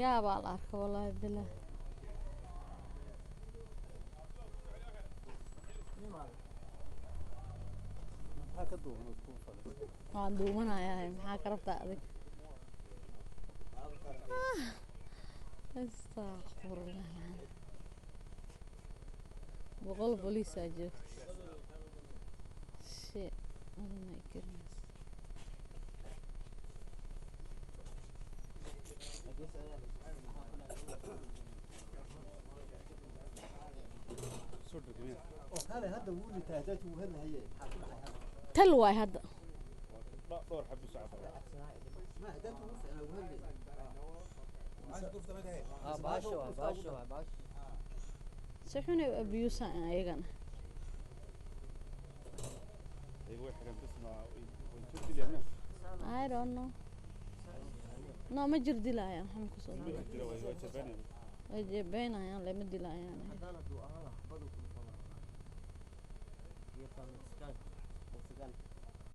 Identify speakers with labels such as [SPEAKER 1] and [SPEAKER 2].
[SPEAKER 1] Yaabaa la arka, wallaahi bilah.
[SPEAKER 2] Maxaa ka duuban isku falay?
[SPEAKER 1] Waan duumanayaa, maxaa ka rabtaa adig? Astaqfirullah, 100 booliisaa joogta. Shit, oh my goodness.
[SPEAKER 2] Soo dhigmiya.
[SPEAKER 3] Oo kale hadda wuu litaa, hadaad wuu hadlahaye, maxaa ku dhacay hadda?
[SPEAKER 1] Tal waay hadda.
[SPEAKER 2] Dhowr xabbi socda.
[SPEAKER 3] Ma hadaad wuu ficnaa, wuu hadlayay.
[SPEAKER 4] Baasha waay, baasha waay, baasha.
[SPEAKER 1] Si xunay u abiyuusaan ayagana.
[SPEAKER 2] Iyagu way xidhan bis, ma way jir dilayaan?
[SPEAKER 1] I don't know. No, ma jir dilaayaan, waxma kusoo
[SPEAKER 2] Ma jir dila, way jabanayaan.
[SPEAKER 1] Way jeebeynayaan, lama dilaayaan.
[SPEAKER 4] Haddaan hadduu ahaan lahaa xabadu ku dhufan lahaa. Geedka Mexican.
[SPEAKER 3] Mexican.